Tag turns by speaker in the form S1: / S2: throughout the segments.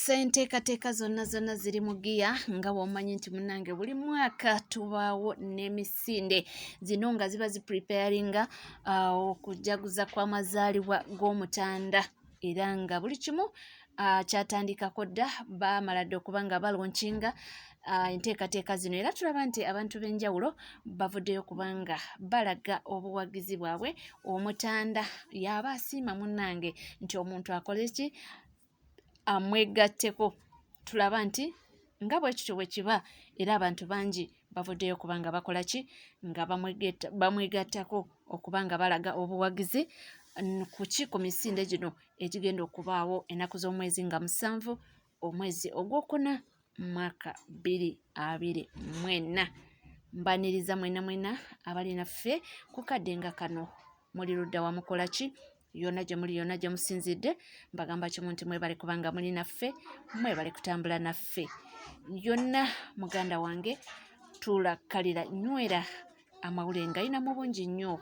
S1: Yes, enteekateeka zonna zonna ziri mu ggiya nga bw'omanyi nti munnange buli mwaka tubaawo n'emisinde zino nga ziba zipreparinga okujaguza kw'amazaalibwa g'Omutanda, era nga buli kimu kyatandikako dda, baamala dda okuba nga balaunchinga enteekateeka zino. Era tulaba nti abantu b'enjawulo bavuddeyo kubanga balaga obuwagizi bwabwe. Omutanda y'aba asiima munnange nti omuntu akole ki, amwegatteko. Tulaba nti nga bwe kityo bwe kiba, era abantu bangi bavuddeyo kubanga bakola ki, nga bamwegattako okuba nga balaga obuwagizi ku ki, ku misinde gino egigenda okubaawo ennaku z'omwezi nga 7 omwezi ogwokuna mwaka 2024. Mbaniriza mwena mwena abali naffe ku kadde nga kano. Muli ludda wamukola ki? Yonna gye muli, yonna gye musinzidde, mbagamba kimu nti mwebale kubanga muli naffe, mwebale kutambula naffe yonna. Muganda wange, tuulakkalira, nywera, amawulire ngayinamu bungi nnyo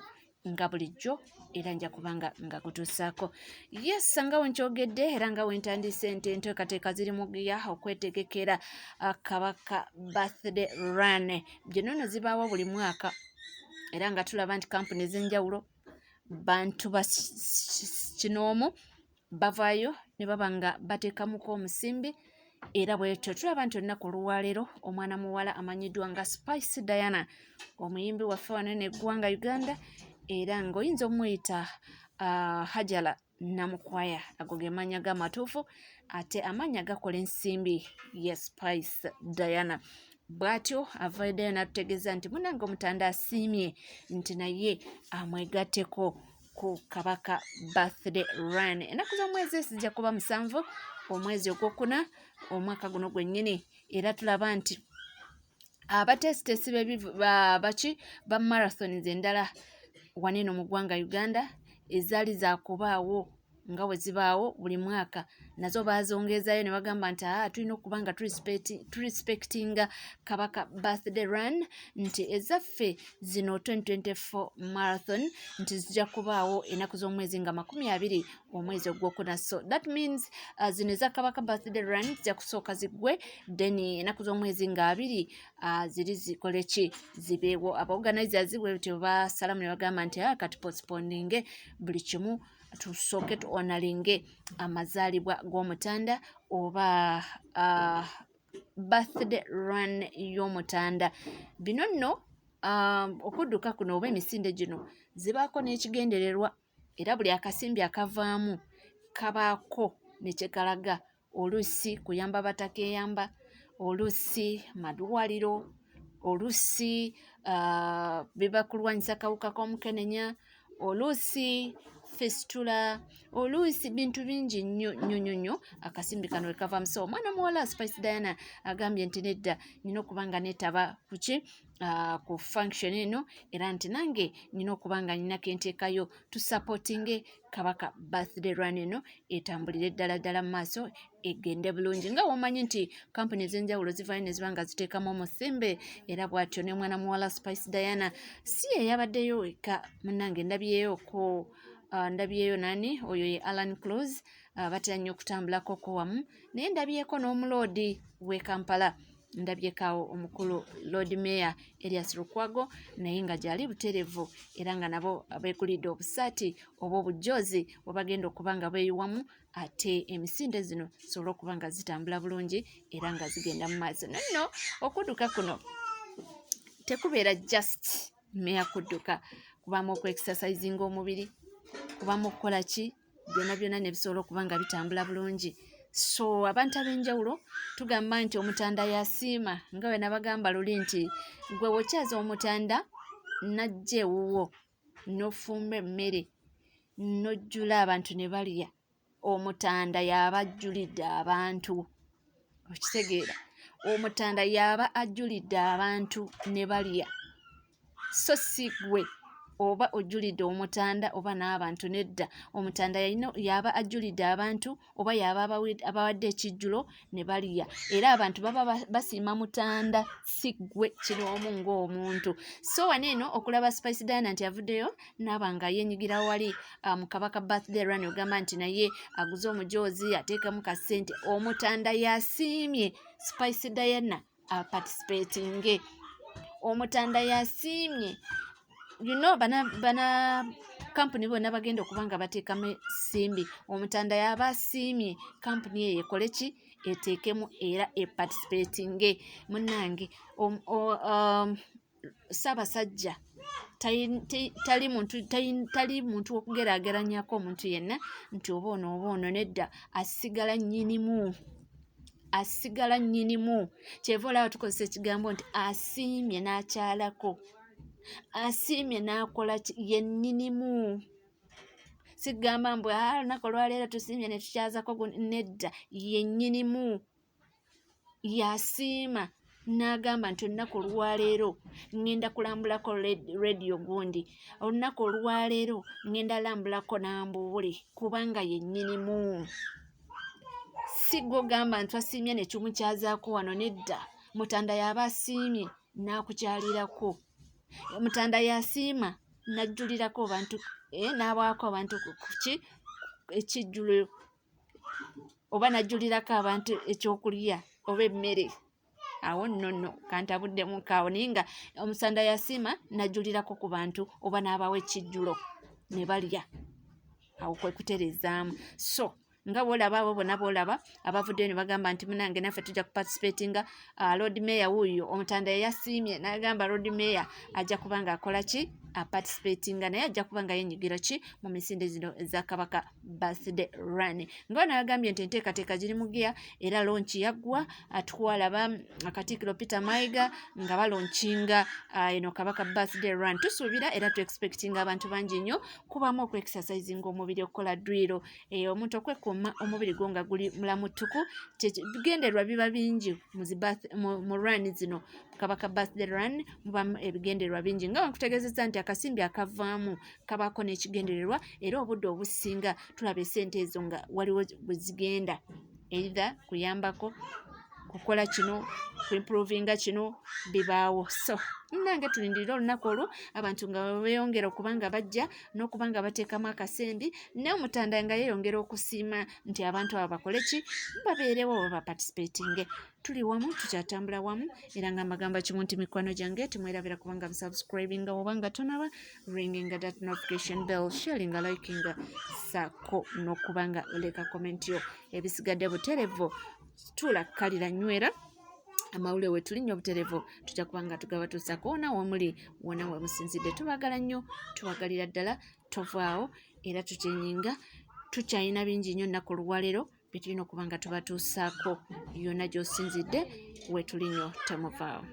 S1: nga bulijjo, era nja kubanga nga gutuusaako. Yes, nga wenkyogedde era nga wentandise nti enteekateeka ziri mu giya okwetegekera Kabaka Birthday Run. Gino nno zibaawo buli mwaka, era nga tulaba nti kampuni ez'enjawulo, bantu ba kinoomu bavaayo ne baba nga bateekamuko omusimbi. Era bwetyo tulaba nti olunaku olwaleero omwana muwala amanyiddwa nga Spice Diana, omuyimbi waffe wano neggwanga Uganda, era ng'oyinza omuyita Hajara Namukwaya, ago ge mannya g'amatuufu, ate amannya gakola ensimbi, ye Spice Diana. Bw'atyo avuddeyo n'atutegeeza nti munnange Omutanda asiimye nti naye amwegatteko ku Kabaka Birthday Run. Ennaku z'omwezi zijja kuba 7 omwezi ogwokuna omwaka guno gwennyini. Era tulaba nti abateesiteesi baki ba marathons endala wano eno mu ggwanga Uganda ezaali zakubaawo nga bwe zibaawo buli mwaka, nazo baazongezayo ne bagamba nti aa, tulina okuba nga turespectinga Kabaka Birthday Run, nti ezaffe zino 2024 marathon nti zijja kubaawo ennaku z'omwezi nga 20 omwezi ogwokuna. So that means zino eza Kabaka Birthday Run zijja kusooka ziggwe, then ennaku z'omwezi nga 20 ziri zikole ki, zibeewo. Abaorganizers bwe batyo basalamu ne bagamba nti ah, kati postponinge buli kimu, tusooke tuhonoringe amazaalibwa g'Omutanda oba birthday run y'Omutanda. Bino nno okudduka kuno oba emisinde gino zibaako n'ekigendererwa, era buli akasimbi akavaamu kabaako ne kyekalaga, oluusi kuyamba batakeeyamba, oluusi malwaliro, oluusi biba kulwanyisa kawuka k'omukenenya, oluusi fistula, oluusi bintu bingi nnyo nnyo nnyo nnyo akasimbi kano we kavaamu. So omwana muwala Spice Diana agambye nti nedda, nina okuba nga neetaba kuki, ku function eno, era nti nange nina okuba nga nina kenteekayo tusupportinge Kabaka Birthday Run eno etambulire ddala ddala mu maaso, egende bulungi. Nga womanyi nti kampuni ez'enjawulo zivaayo ne ziba nga ziteekamu omusimbe, era bw'atyo ne mwana muwala Spice Diana si ye yabaddeyo wekka. Munnange, ndabyeyoko ndabyeyo nani oyo, ye Alan Close, batera nnyo okutambulako wamu naye. Ndabyeko n'omuloodi w'e Kampala, ndabyekaawo omukulu Lord Mayor Erias Lukwago, naye nga gyali buterevu, era nga nabo beegulidde obusaati oba obujoozi bwe bagenda okuba nga beeyiwamu, ate emisinde zino zisobole okuba nga zitambula bulungi era nga zigenda mu maaso. Nonno okudduka kuno tekubeera just meya kudduka, kubaamu okuexercisinga omubiri, kubaamu okukola ki, byonna byonna ne bisobola okuba nga bitambula bulungi. So abantu ab'enjawulo tugamba nti Omutanda yasiima, nga bwe nabagamba luli nti gwe wokyaza Omutanda najja ewuwo n'ofumba emmere n'ojjula abantu ne balya, Omutanda y'aba ajjulidde abantu. Okitegeera? Omutanda y'aba ajjulidde abantu ne balya, so si gwe. Oba ojjulidde Omutanda oba n'abantu? Nedda, Omutanda yaba ajjulidde abantu oba yaba abawadde ekijjulo ne balya, era abantu baba basiima Mutanda, si ggwe kinoomu ng'omuntu. So wano eno okulaba Spice Diana nti avuddeyo n'aba nga yeenyigira wali mu Kabaka Birthday Run, ogamba nti naye aguze omujoozi ateekamu kasente. Omutanda yasiimye Spice Diana aparticipatinge, Omutanda yasiimye. Bana kampuni bonna bagenda okuba nga bateekamu simbi. Omutanda yaba asiimye kampuni eyo ekole ki? Eteekemu era eparticipatinge. Munnange, Ssaabasajja tali muntu okugeraageranyako omuntu yenna nti oba ono oba ono. Nedda, asigala nnyinimu, asigala nnyinimu. Kyeva olaba tukozesa ekigambo nti asiimye n'akyalako, asiimye n'akola ki, ye nnyinimu. Sigamba mbu olunaku olwaleero tusiimye ne tukyazako. Nedda, ye nnyinimu yasiima n'agamba nti olunaku olwaleero ŋŋenda kulambulako rediyo gundi, olunaku olwaleero ŋŋenda lambulako Nambuule, kubanga ye nnyinimu. Si gw'ogamba nti twasiimye ne kimukyazaako wano. Nedda, Mutanda y'aba asiimye n'akukyalirako, Mutanda yasiima n'ajjulirako abantu, n'abaako abantu kuki ekijjulo oba n'ajjulirako abantu ekyokulya oba emmere. Awo nno nno kantabuddemu kaawo, naye nga Omusanda yasiima n'ajjulirako ku bantu oba n'abawa ekijjulo ne balya. Awo kwe kutereezaamu. So nga bwolaba abo bonna boolaba abavuddeyo ne bagamba nti munange naffe tujja kuparticipatinga. Lord Mayor wuuyo Omutanda yeyasiimye n'agamba Lord Mayor ajja kuba nga akola ki? Aparticipatinga, naye ajja kuba nga yenyigira ki mu misinde zino eza Kabaka Birthday Run. Nga bano agambye nti enteekateeka giri mu gear era launch yaggwa. Twalaba Katikkiro Peter Mayiga nga balaunchinga eno Kabaka Birthday Run. Tusuubira era tu expectinga abantu bangi nnyo kubamu okuexercisinga omubiri, okukola dduyiro, omuntu okwekuuma omubiri gwo nga guli mulamu ttuku. Bigendererwa biba bingi mu run zino. Kabaka Birthday Run mubamu ebigendererwa bingi, nga wenkutegeezezza nti akasimbi akavaamu kabaako n'ekigendererwa, era obudde obusinga tulaba esente ezo nga waliwo bwe zigenda, either kuyambako kukola kino, kuimprovinga kino, bibaawo. So nange tulindirire olunaku olwo abantu nga beeyongera okuba nga bajja n'okuba nga bateekamu akasembi, naye Omutanda nga yeeyongera okusiima nti abantu abo bakole ki? Babeerewo oba baparticipatinge. Tuli wamu, tukyatambula wamu, era nga mbagamba kimu nti mikwano gyange, temwerabira kubanga musubscribinga oba nga tonaba, ringinga that notification bell, sharinga, likinga, saako n'okuba nga oleka comment yo. Ebisigadde buterevu, tuula kalira nywera amawulire we tuli nnyo obuterevu, tujja kuba nga tugabatuusaako wona wemuli, wona we musinzidde. Tubagala nnyo, tubagalira ddala, tovaawo. Era tukyenyinga tukyalina bingi nnyo nnaku olwaleero bye tulina okuba nga tubatuusaako. Yonna gy'osinzidde, wetuli nnyo, temuvaawo.